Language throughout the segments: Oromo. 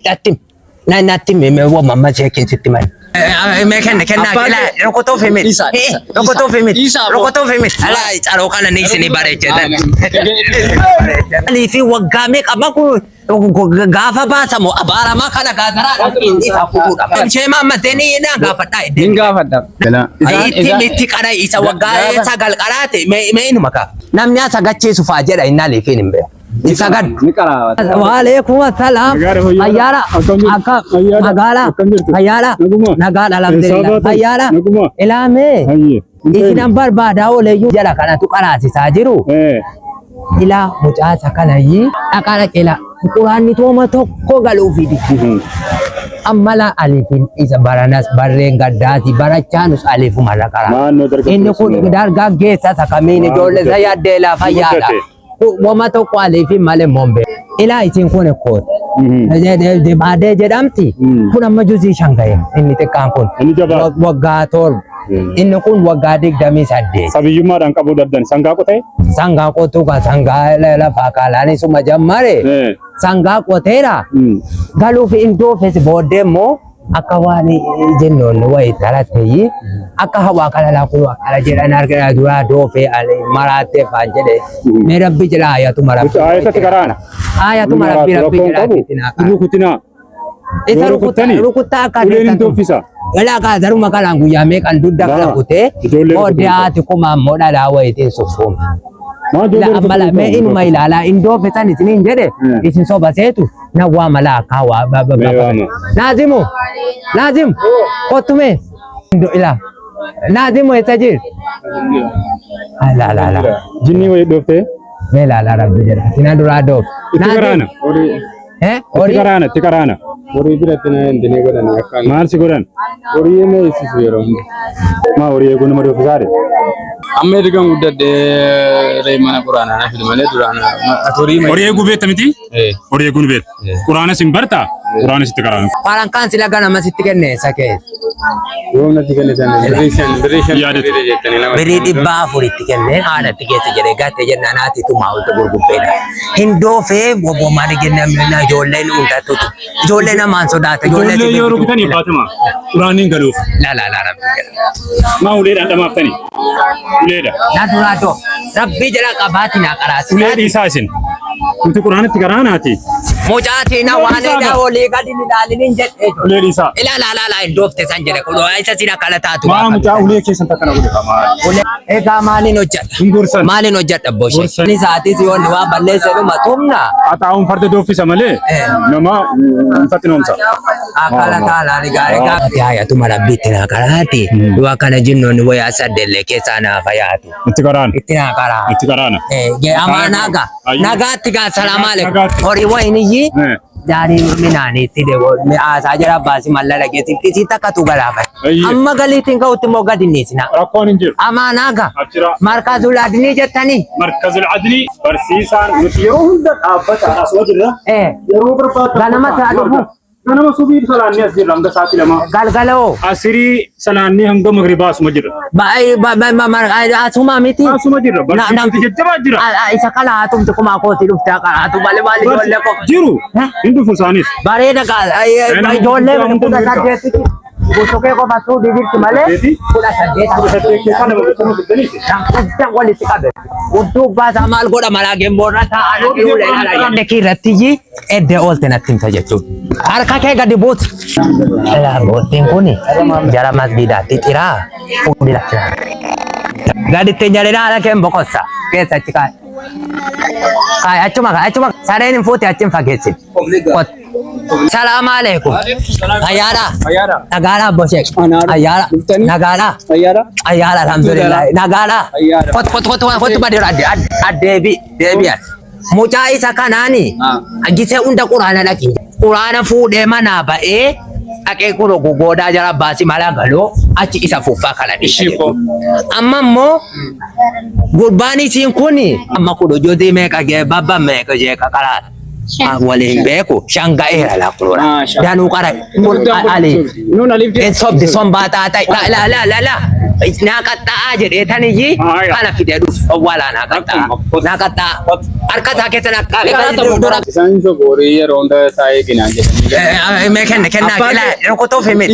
Natti natti mamma ishee sitti mali. Mee kenna kenna rukutuuf himit rukutuuf himit rukutuuf himit ala caroo kana ni isinii bareechetan. Fi waggaa meeqa amma kun gaafa baasamu abaaramaa kana gaazaraadhaan isa kutuudha. Ishee maammattee ni na gaafadhaa iddoo. Nin gaafadha. Itti itti qara isa waggaa 9 qaraate mee inuma kaaf. Namni asa gacheessu faa jedha inni aliifiin hin beeku. Isa gad. Ni qaraabata. Waalaikum assalam. Nagaadha fayyaadha. Fayyaadha. Akkam jirtu? Akka Fayyaadha. magaalaa. Akkam jirtu? Fayyaadha. Naguma. Nagaadha alhamdulillah. Eessaa baatan? Fayyaadha. Naguma. Ilaamee. Hayyee. Isinan barbaadaa ooleyyuu jala kanatu qaraasisaa jiru. Eh. Ilaa mucaasa kanayyii dhaqaa dhaqeela. Quraanni tooma tokko galuu fidi. Amma laa aliifin isa baranas barreen gaddaati barachaanus aliifumarra qaraa. Naannoo dargaggeessu. Inni kun dargaggeessa isa kamiin Waan ijoollee isa guddate. yaaddeelaa fayyaadha. Guddate. Wama tokko aliifin malee mombe. Ilaa isin kun koota. Dibaadee jedhamti. Kun amma juzii 5 ga'e inni xiqqaan kun. Inni jabaa. Waggaa 7. Inni kun waggaa 28. Sabiyyummaadhaan qabuu dhabdan sangaa qotee? Sangaa qotuu kan sangaa lafaa kaalaan isuma jammare. Eh. Sangaa qoteera. Galuuf indoofes booddee immoo akka waan jennoon wayi taratteeyyi akka hawaa kana laakuu akkana jedhan argina duraa doofee maraattee faan jedhe mee rabbi jedha ayatuma rabbi Ayatatti qaraana. ayatuma rabbi rabbi jedha itti naa qara. Rukutinaa. Isa Yoo rukuttani, rukuttaa akka uleen hin dooffisa. Galaa kaa zaruma kanaan guyyaa meeqan dugda kana Laa, kutee ijoollee booddee rukutuu haati kuma ammoo dhalaa wayitiin sukkuuma. Maa ijoollee Amma rukutuu mee inuma ilaalaa indoofe san isiniin jedhe isin soba seetu na waa mala akka waa ba ba Mee ba. waama. Naazimu Naazimu kottu mee indo ilaa Naazimu eessa jir? La la la Jinnii wayii dhooftee? mee ilaalaa rabbi jedha sina duraa doof. Itti qaraana. Eh Itti horii qaraana. Itti qaraana. Horii biratti na hin godhan akkaan. Maal si godhan? Horii na eegsisu yeroo hunda. Maa horii eeguun nama dooffisaare? Amma erga guddadhee ree mana quraanaa na fidu malee duraan ati horii Horii eeguu beekta miti? Eh. Horii eeguu ni beekta. Quraanas hin bartaa? Quraanas itti qaraana. Farankaan sila ganama sitti kenne eessa keessa? Yoom natti kennitan birrii 5 birrii 5 Yaadatu. birrii jettanii nama. Birrii 400tti kennee haadhatti keessa jedhee gate jennaan haati tumaa olta gurgubbeedha. Hin doofee obbo maali jennaan ijoolleen hundatutu. Ijoollee namaan sodaata. Ijoollee yoo sibiiltu. rukutanii baatama. Quraanni hin galuuf. La la la rabbi jedha. Maa uleedhaan dhamaaftanii? Uleedha. Na duraa doof. Rabbi jedha qabaati naa Ulee qaraasisa. dhiisaa isin. Nuti quraanatti qaraanaati. Mucaatii na waan edha olii gadi hin ilaalin jedhee. Ulee dhiisaa. Ila la la la hin doofte san jedhe kun isa sila kala taatu. Maa mucaa ulee keessan takka na godhe maa. Egaa maaliin hojjedha? Hin gorsan. Maaliin hojjedha boshee? Gorsan. Inni isaatis yoo inni waan balleesse dhuma tumna. Haxaa'uun farda dooffisa malee nama hin faxinoomsa. Akkana taalaan gaarii gaafate hayatuma rabbiitti naa karaati. Yoo akkana jennoon wayaa saddeellee keessaa naa fayaatu. Itti qaraana. Itti naa karaa. Itti qaraana. Amaa nagaa. Ayyuu. Nagaatti gaa salaam alaikum. Nagaatti. Horii wayiniyyi Eh. jaarii minaaniitti mi'aasaa jira baasii mallala geessitti isii takkatu galaafate. Ayyee. Amma galiitiin ka'utti immoo gadi niisina. Rakkoon hin jiru. Amaa nagaa. Achira. Markazul adnii jettanii. Markazul Adlii barsiisaan nuti yeroo hunda dhaabbataan asuma jirra. Yeroo barbaaddan Ganama kottaa isaa nu dhufu. argaa. Ganama subii salaannee as jirra hanga sa'aatii 2. Galgaloo. Asirii salaannee hanga magribaa asuma jirra. Asuma miti. Asuma jirra. Barsiisoti jajjabaa jira. Isa kana hatumti kumaa kooti dhuftee qaraatu malee maali ijoollee qofa. Jiru. Hin dhufu isaanis. Bareeda ijoollee 18tti Bosokee qofa suudii jirti malee 18. 18 keessaa nama bitamuu fiddaniiti. Kan walitti qabe. Hudduu baasaa maal godha malaa gemboorra taa'aa dhiiruu ilaala. Kee irratti edda oolte natti himta jechuudha. Harka kee gadi buuti. Ilaa boottiin kun jara masgiidaatti xiraa fuudhila. Gaditti hin jedhin haala kee hin boqossa. Keessa achi kaa'e. Kaa'e achuma kaa'e achuma sareen hin fuute achi hin fageessin. Salaam alaikum. Fayyaadha. Fayyaadha. Nagaadha abbo Sheek. Anaadha. Fayyaadha. Dhuftanii? Nagaadha. Fayyaadha. Ayyaara alhamdulillah. Nagaadha. Ayyaara. Kot kot kot kot badira adde addeebi deebi as. Mucaa isa kanaani gisee hunda quraana dhaqi. Quraana fuudhee manaa ba'ee dhaqee kun gogoodhaa jara baasii malaa galoo achi isa fuuffaa kana dhiisa Ishii koo. jechuudha. Amma immoo gurbaan isiin kun amma kun hojii meeqa gee babba meeqa jeeqa qaraara. Waliin beeku shanga'eera lakkuudha. Maasha. Danuu qara kun ali. Nuun aliif In sobdi sombaa taatay. La la la la la. Naa qaxxa'aa jedhee taniyyi kana fidee dhufu owwaalaa naa qaxxa'a. Naa qaxxa'a. Harka isaa keessa naa dura. Isaan sobu horii yeroo hunda isaa eeginaan jedhanii. Mee kenna kennaa kennaa rukutuuf himit.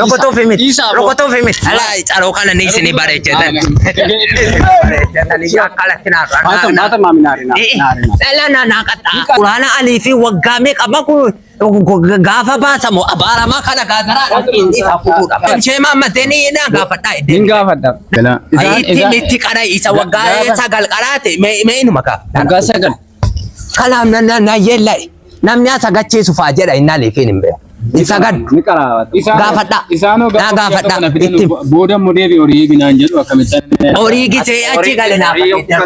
Rukutuuf himit. Rukutuuf himit. Alaa caroo kana ni isinii bareechatan. Bareechatanii akkanatti naa Maata maami naarina. Dhala naa naa qaxxa'a. Quraana alii fi waggaa meeqa kun gaafa baasamu abaaramaa kana gaazaraadhaan inni isaa kutuudha. Ishee maammatee ni naa gaafadhaa Hin iddeen. gaafadha. Itti itti qara isa waggaa 9 qaraate mee inuma gaafadha. Waggaa 9. Kanaaf na na na yeella'e namni as agachiisu faa jedha inni aliifiin hin beeku. Hin sagaddu. Ni qaraabata. Gaafadhaa. Isaanoo Naa gaafadhaa. Itti. Booda immoo deebi horii eeginaan jedhu akkamitti. Horii gisee achi gale naa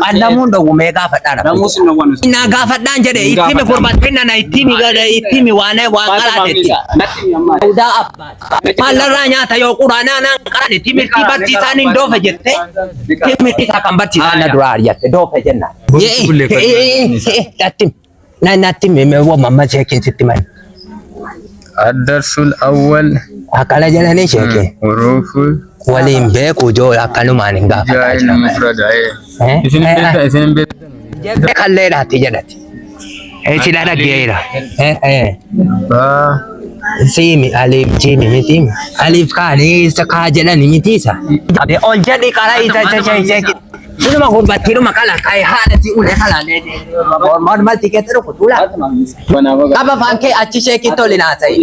Annamuun dhowwu mee gaafadhaa na. Namuus hin dhowwanu. Naa gaafadhaan jedhe itti mi gurbattinna na itti mi gade itti mi waan waan qaraate. Natti ammaa. Udaa abbaa. Maallarraa nyaata yoo quraanaa naan qaraan timirtii barsiisaan hin doofe jette timirtii isaa kan barsiisaan na duraa ari'atte doofe jennaan. Natti natti mamma sheekiin sitti mani. الدرس الأول Akkana jedhanii sheekiin حروف waliin beeku ijoo akkanumaan hin gaafataa جاء jira. المفرد isin beekta isin beekta Kalleedhaatti jedhati. Sila dhaggeera. ba Siimi aliif jiimi miti. Aliif kaanii isa kaa jedhani miti isa. Ol jedhi qara isa isa isa isa. Sunuma gurbattiidhuma kala ka'e haadha si ulee kala mormatti keessa rukutula. Qaba afaan kee achi sheekii toli naa ta'i.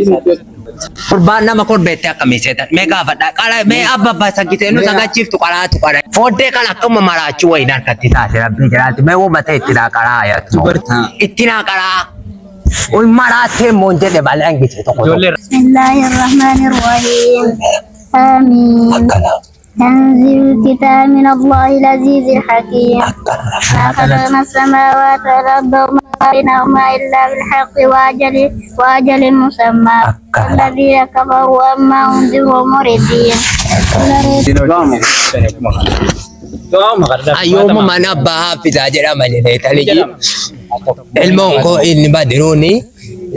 Gurbaan nama korbeetti akkamii seetan mee gaafadha qara mee abba abbaa sagisee nu sagachiiftu qaraatu qara. Fooddee kana akkuma maraachuu wayiin harkatti taate rabbii jiraatti mee uummata itti naa qaraa ayatu. Itti naa qaraa. Uy maraattee immoo hin jedhe malee hangisee tokko tokko. بسم الله الرحمن الرحيم آمين Akkana تنزيل الكتاب من الله العزيز الحكيم akkana. ما خلقنا السماوات والأرض وما بينهما إلا بالحق وأجل مسمى الذين كفروا أما أنذروا مريدين Ayyooma mana abbaa haffisaa jedhama jedhee taliji. Ilmoon koo inni badiruuni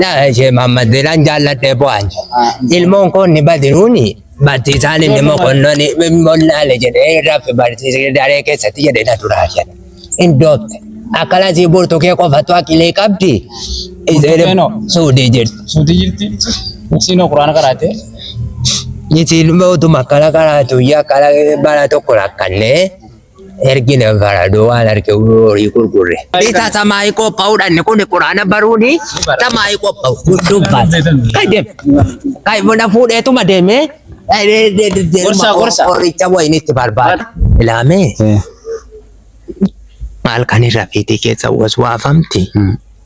laa ishee maammaddeedhaan jaalladhee bu'aan jedhe. Ilmoon koo inni badiruuni barsiisaan inni mokonnoon mollaale jedhee raffe barsiisee daree keessatti jedhee na duraa jedhe. Hin doofte. Akkana sii burtukee qofatu aqilee qabdi. Isheen suudii jirti. Suutii jirti. Siinoo quraana qaraate. Isiin utuma akkana qaraatu akkana bara tokko rakkannee ergina faradoo waan arge horii gurgurre. Isa samaayii qophaa'uudhaan inni kun quraana baruuni samaayii qophaa'u dubbaata. Kai deem. Kai buna fuudheetuma deemee. Gorsa, gorsa. Qoricha wayiin itti barbaada. Ilaamee maal kan irra fiitii keessa waswaafamti.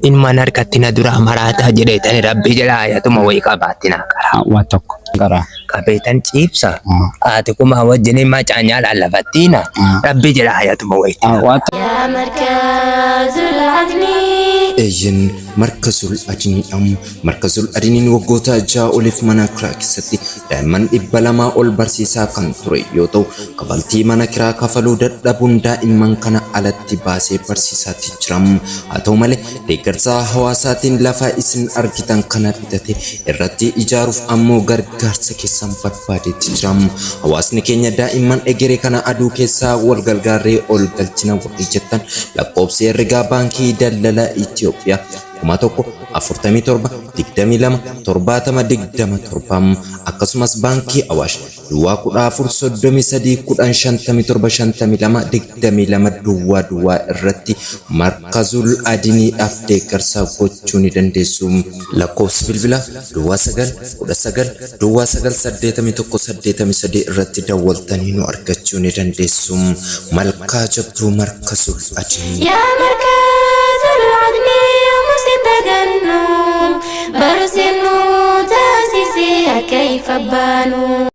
Ilmaan harkatti na duraa maraataa jedheetani rabbi jedha ayatuma wayii qabaatti naa qara. Waa tokko. Qaraa. Qabeetan ciibsa. Haati kumaa wajjin macaanyaadhaan lafattiina. Rabbi jedha ayatuma wayiitti. Waa tokko. يا مركز العدل Eeyyin markazul adiniidhaan markazul adiniin waggoota 6 oliif mana kiraa keessatti daa'imman 200 ol barsiisaa kan ture yoo ta'u kafaltii mana kiraa kafaluu dadhabuun daa'imman kana alatti baasee barsiisaatti jira. Haa ta'u malee deeggarsa hawaasaatiin lafa isin argitan kana bitate irratti ijaaruuf ammoo gargaarsa keessan barbaadetti jira. Hawaasni keenya daa'imman egeree kana aduu keessaa wal gargaarree ol galchina warri jettan lakkoofsa herregaa baankii daldala Itoophiyaa 1000 47 22 70 27 akkasumas baankii Awaash duwwaa 14 33 10 57 52 22 duwwaa duwwaa irratti markazul adiniidhaaf deeggarsa gochuu ni dandeessu. Lakkoofsi bilbilaa duwwaa 9 19 duwwaa 9 81 83 irratti dawwaltanii nu argachuu ni dandeessu. Malkaa jabduu markazul adinii. يا مركز العدل مسلم تدنو برسنو تاسيسي كيف بانو.